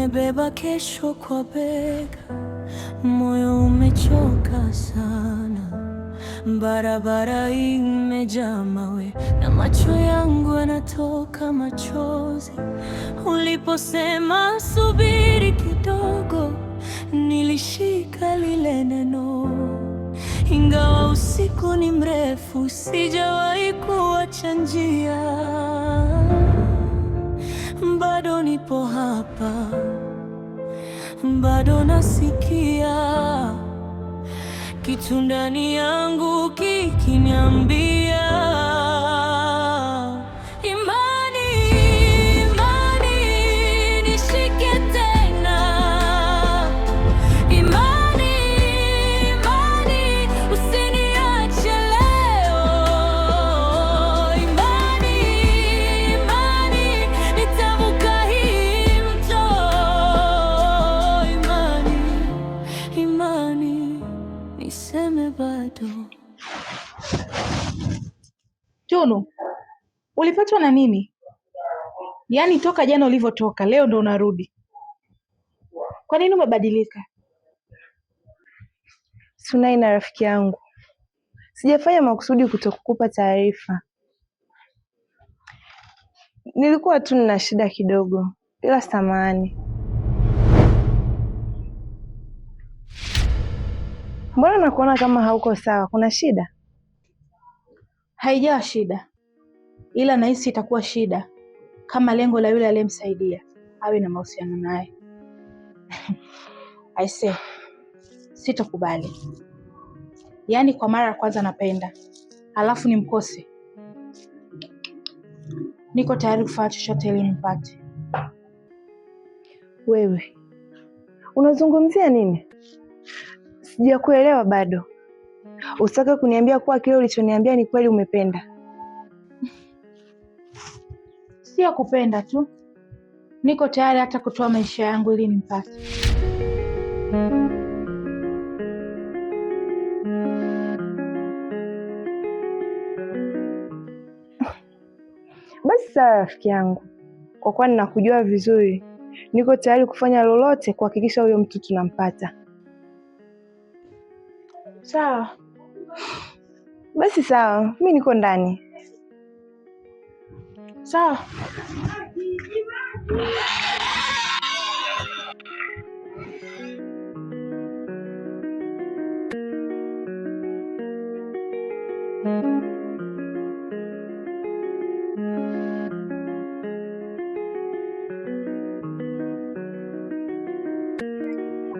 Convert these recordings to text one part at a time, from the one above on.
Nimebeba kesho kwa bega, moyo umechoka sana. Barabara imejaa mawe na macho yangu yanatoka machozi. Uliposema subiri kidogo, nilishika lile neno. Ingawa usiku ni mrefu, sijawahi kuacha njia. Bado nipo hapa, bado nasikia kitu ndani yangu kikiniambia, imani, imani, nishike tena. Imani, imani, usiniache leo. Imani, imani, nitavuka hii mto. Imani, imani, niseme bado. Tunu, ulipatwa na nini? Yaani toka jana ulivyotoka, leo ndo unarudi. Kwa nini umebadilika? Sunaina rafiki yangu, sijafanya makusudi kutokukupa taarifa. Nilikuwa tu nina shida kidogo, ila samahani. Mbona nakuona kama hauko sawa? Kuna shida? Haijawa shida, ila nahisi itakuwa shida kama lengo la yule aliyemsaidia awe na mahusiano naye. Aisee, sitokubali. Yaani kwa mara ya kwanza napenda, alafu nimkose. Niko tayari kufanya chochote ili nimpate. Wewe unazungumzia nini? Sijakuelewa bado. Usitake kuniambia kuwa kile ulichoniambia ni kweli umependa? Sio kupenda tu, niko tayari hata kutoa maisha yangu ili nimpate. Basi sawa rafiki yangu, kwa kuwa ninakujua vizuri, niko tayari kufanya lolote kuhakikisha huyo mtu tunampata. Sawa. Basi sawa, mi niko ndani. Sawa.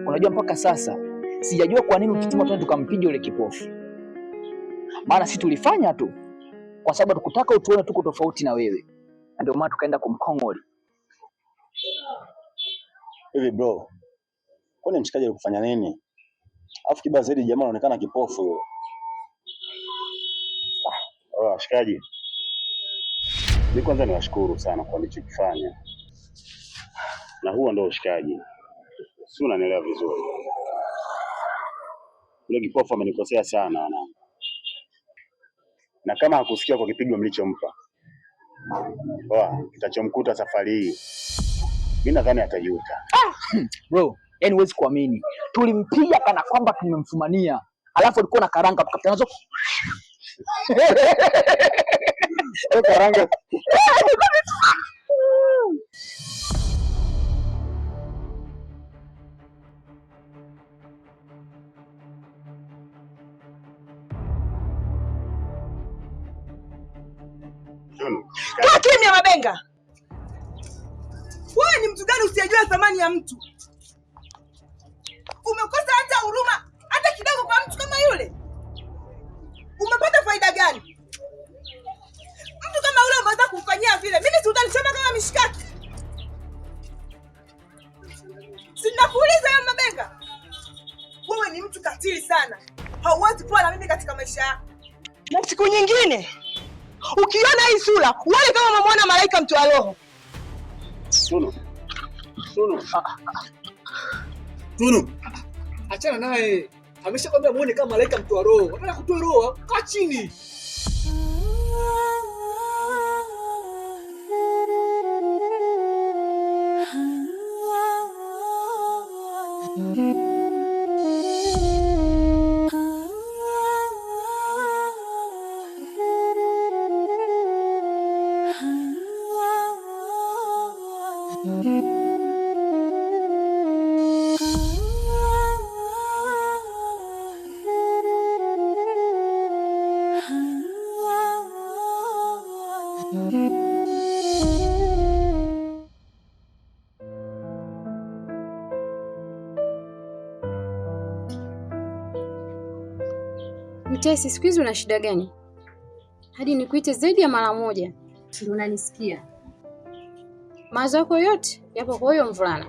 Unajua, mpaka sasa sijajua kwa nini ukituma twende tukampiga yule kipofu. Maana si tulifanya tu kwa sababu tukutaka utuone tuko tofauti na wewe, na ndio maana tukaenda kumkongoli. Hivi bro, kwani mshikaji alikufanya nini? Alafu kibaya zaidi jamaa anaonekana kipofu yule. Ah, washikaji, mi kwanza niwashukuru sana kwa nilichokifanya, na huo ndio ushikaji, si unanielewa vizuri. Yule kipofu amenikosea sana wanangu, na kama hakusikia kwa kipigo mlichompa, poa, kitachomkuta safari hii mi nadhani atajuta. Bro, yani huwezi kuamini, tulimpiga kana kwamba tumemfumania, alafu alikuwa na karanga tukapita nazo. Karanga. Tunu. Kaa kimya Mabenga. Wewe ni mtu gani usiyejua thamani ya mtu? Umekosa hata huruma hata kidogo kwa mtu kama yule? Umepata faida gani? Mtu kama yule umeweza kumfanyia vile, mimi si utanichoma kama mishikaki? Si nakuuliza wewe Mabenga, wewe ni mtu katili sana, hauwezi kuwa na mimi katika maisha yako. Na siku nyingine ukiona hii sura, uone kama umemwona malaika mtoa roho. Tunu. Tunu. Tunu. Achana naye. Ameshakwambia muone kama malaika mtoa roho. Anataka kutoa roho, kaa chini. Mtesi, siku hizi una shida gani? Hadi nikuite zaidi ya mara moja ndio unanisikia. Mawazo yako yote yapo kwa huyo mvulana.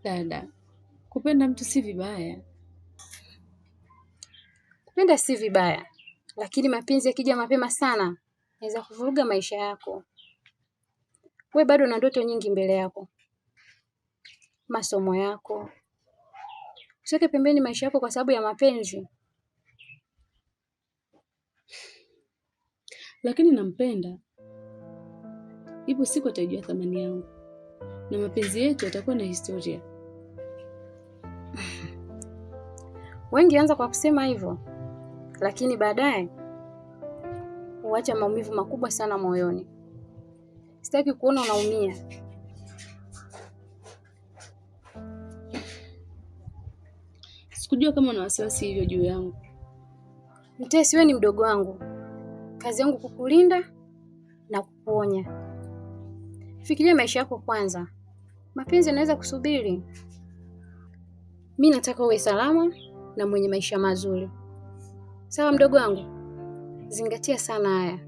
Dada, kupenda mtu si vibaya. Kupenda si vibaya, lakini mapenzi yakija mapema sana yanaweza kuvuruga maisha yako. We bado una ndoto nyingi mbele yako, masomo yako. Usiweke pembeni maisha yako kwa sababu ya mapenzi. Lakini nampenda. Ipo siku atajua thamani yangu na mapenzi yetu yatakuwa na historia. Wengi anza kwa kusema hivyo, lakini baadaye huacha maumivu makubwa sana moyoni. Sitaki kuona unaumia. Sikujua kama una wasiwasi hivyo juu yangu. Mtesi, wewe ni mdogo wangu, kazi yangu kukulinda na kukuonya. Fikiria maisha yako kwanza, mapenzi yanaweza kusubiri. Mi nataka uwe salama na mwenye maisha mazuri. Sawa mdogo wangu, zingatia sana haya.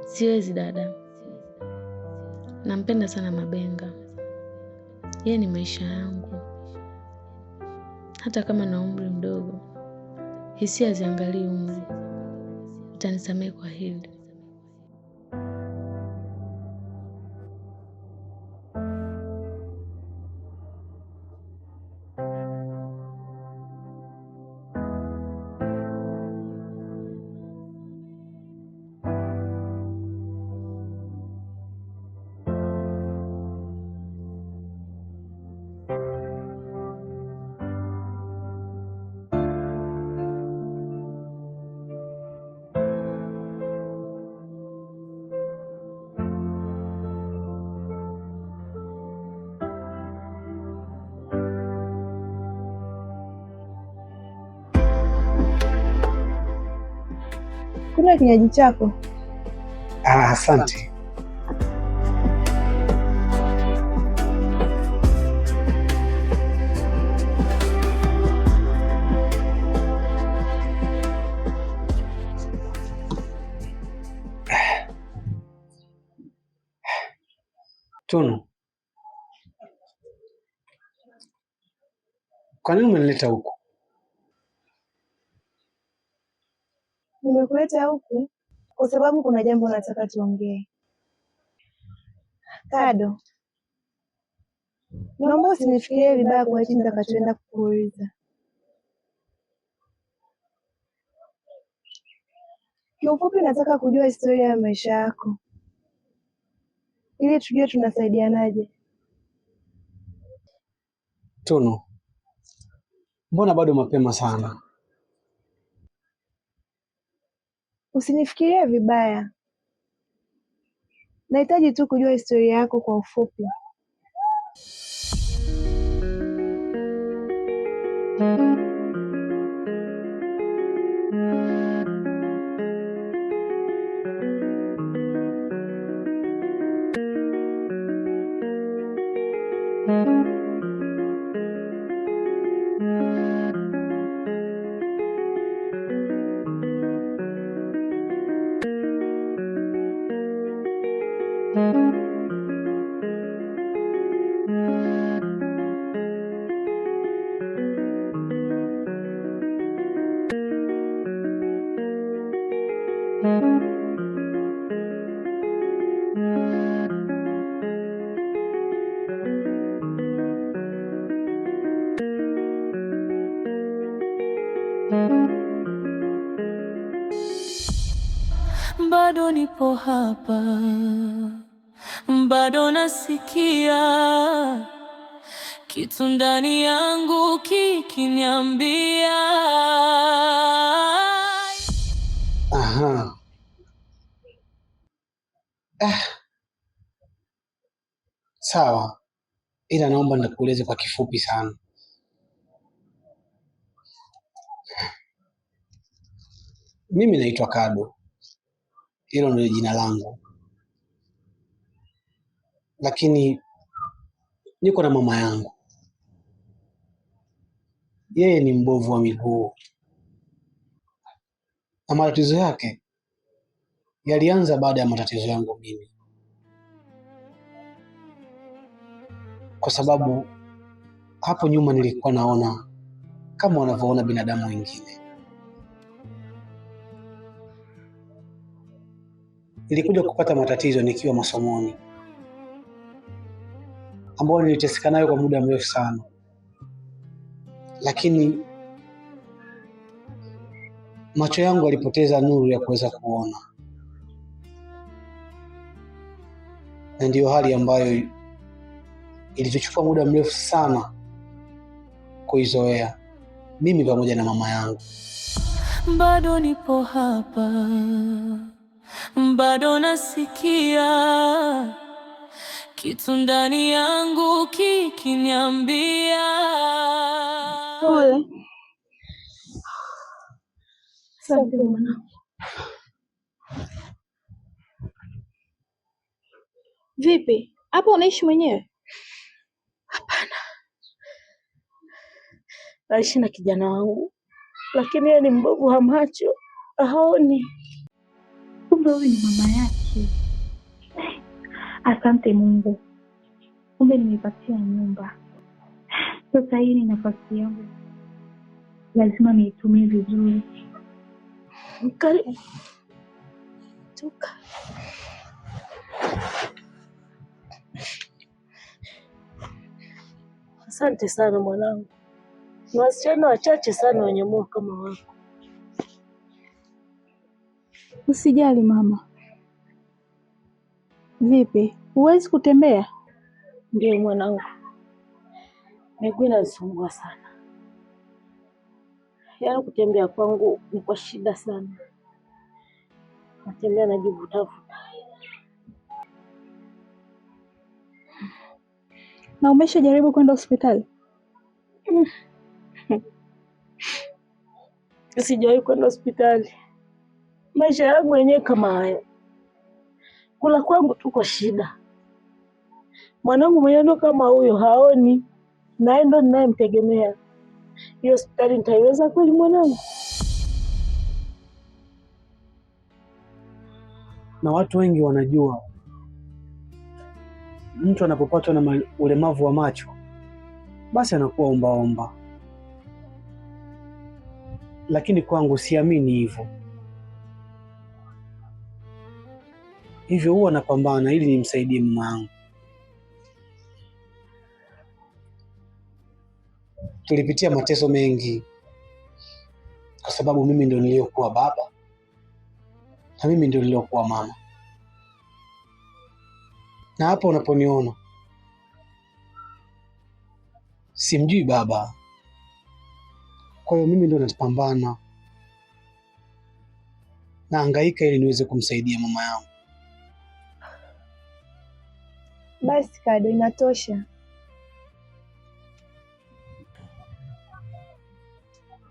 Siwezi dada, nampenda sana Mabenga, yeye ni maisha yangu. Hata kama na umri mdogo, hisia haziangalii umri. Utanisamehe kwa hili. Kunywa kinywaji chako. Ah, asante. Tunu, kwa nini umenileta huku? Nimekuleta huku kwa sababu kuna jambo nataka tuongee. Kado, naomba usinifikirie vibaya kwa hichi nitakachoenda kukuuliza. Kiufupi, nataka kujua historia ya maisha yako ili tujue tunasaidianaje. Tunu, mbona bado mapema sana? Usinifikirie vibaya, nahitaji tu kujua historia yako kwa ufupi. Bado nipo hapa, bado nasikia kitu ndani yangu kikiniambia. Aha. Ah, sawa, ila naomba nikueleze kwa kifupi sana. Mimi naitwa Kado, hilo ndio jina langu, lakini niko na mama yangu. Yeye ni mbovu wa miguu na matatizo yake yalianza baada ya matatizo yangu mimi, kwa sababu hapo nyuma nilikuwa naona kama wanavyoona binadamu wengine. Nilikuja kupata matatizo nikiwa masomoni, ambayo niliteseka nayo kwa muda mrefu sana, lakini macho yangu yalipoteza nuru ya kuweza kuona, na ndiyo hali ambayo ilituchukua muda mrefu sana kuizoea, mimi pamoja na mama yangu. Bado nipo hapa, bado nasikia kitu ndani yangu kikiniambia. Pole. Asante mwanangu. Vipi, hapo unaishi mwenyewe? Naishi na kijana wangu, lakini yeye ni mbovu wa macho, haoni. Kumbe huyu ni mama yake. Asante Mungu, kumbe nimepatia nyumba. Sasa hii ni nafasi yangu, lazima niitumie vizuri. Karibu toka. Asante sana mwanangu, ni wasichana wachache sana wenye moyo kama wako. Usijali mama. Vipi, huwezi kutembea? Ndio mwanangu, miguu inanisumbua sana, yaani kutembea kwangu ni kwa shida sana, natembea najivutavuta. Na umeshajaribu kwenda hospitali? Sijawahi kwenda hospitali, maisha yangu yenyewe kama haya, kula kwangu tu kwa shida. Mwanangu mwenyewe ndo kama huyo, haoni, naye ndo ninayemtegemea. Hiyo hospitali nitaiweza kweli mwanangu? Na watu wengi wanajua mtu anapopatwa na ulemavu wa macho basi anakuwa ombaomba, lakini kwangu siamini hivyo. Hivyo huwa napambana ili nimsaidie mama yangu. Tulipitia mateso mengi kwa sababu mimi ndio niliyokuwa baba na mimi ndio niliyokuwa mama, na hapa unaponiona simjui baba. Kwa hiyo mimi ndio napambana, nahangaika ili niweze kumsaidia mama yangu. Basi Kado, inatosha.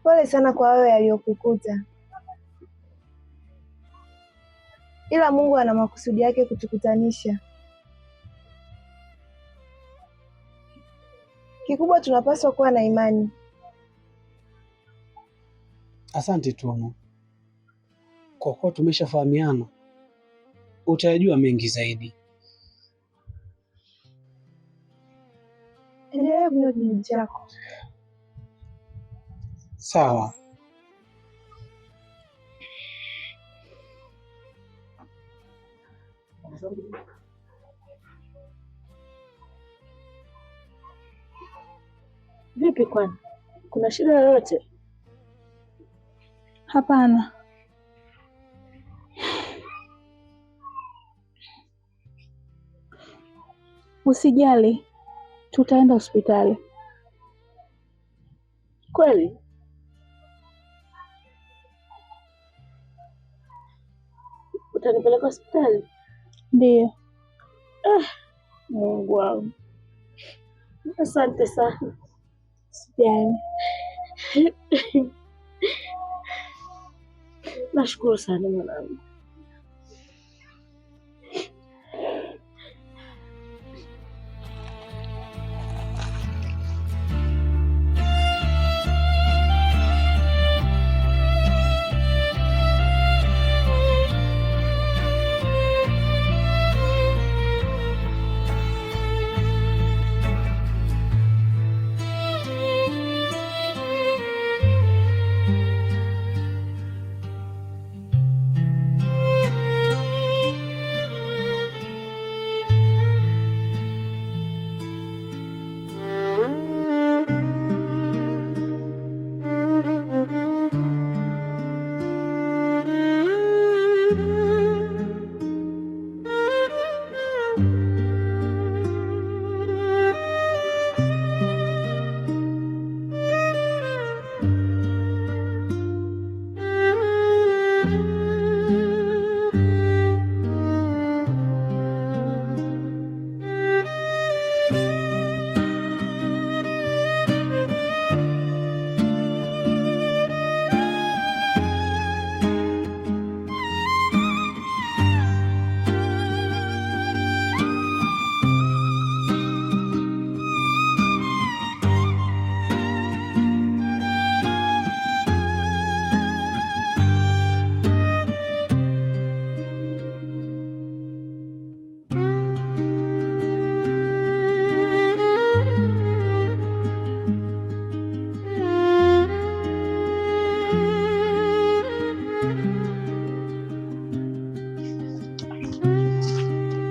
Pole sana kwa wewe yaliyokukuta, ila Mungu ana makusudi yake kutukutanisha. Kikubwa tunapaswa kuwa na imani. Asante Tunu, kwa kuwa tumeshafahamiana, utayajua mengi zaidi. Endelea kunywa kinywaji chako. Sawa. Vipi kwani, kuna shida yoyote? Hapana. Usijali, tutaenda hospitali. Kweli? Utanipeleka hospitali? Ndiyo. Ah, Mungu wangu, asante sana. Sijali. Nashukuru sana mwanangu.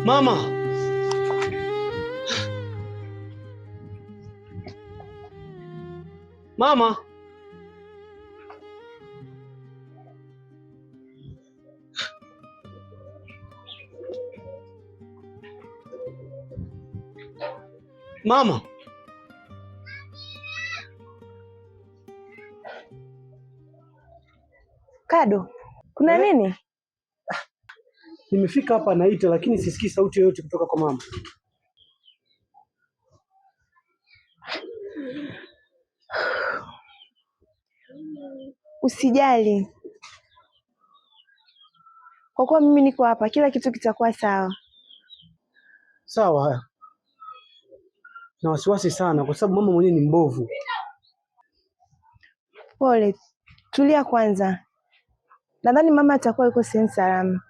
Mama! Mama! Mama! Kado, kuna nini? Nimefika hapa naita, lakini sisikii sauti yoyote kutoka kwa mama. Usijali, kwa kuwa mimi niko hapa, kila kitu kitakuwa sawa. Sawa, haya. Na wasiwasi sana kwa sababu mama mwenyewe ni mbovu. Pole, tulia kwanza. Nadhani mama atakuwa yuko sehemu salama.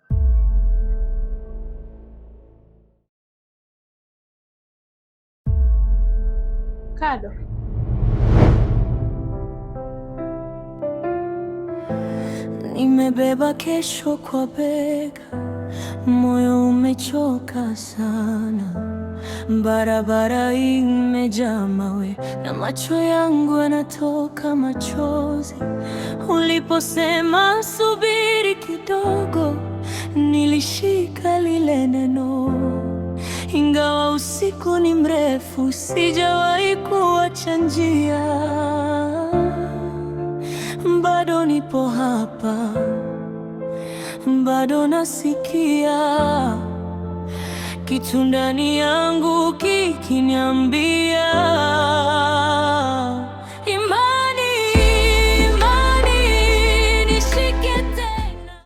Kado, Nimebeba kesho kwa bega, moyo umechoka sana. Barabara imejaa mawe na macho yangu yanatoka machozi. Uliposema subiri kidogo, nilishika lile neno. Ingawa usiku ni mrefu, sijawahi kuacha njia. Bado nipo hapa, bado nasikia kitu ndani yangu kikiniambia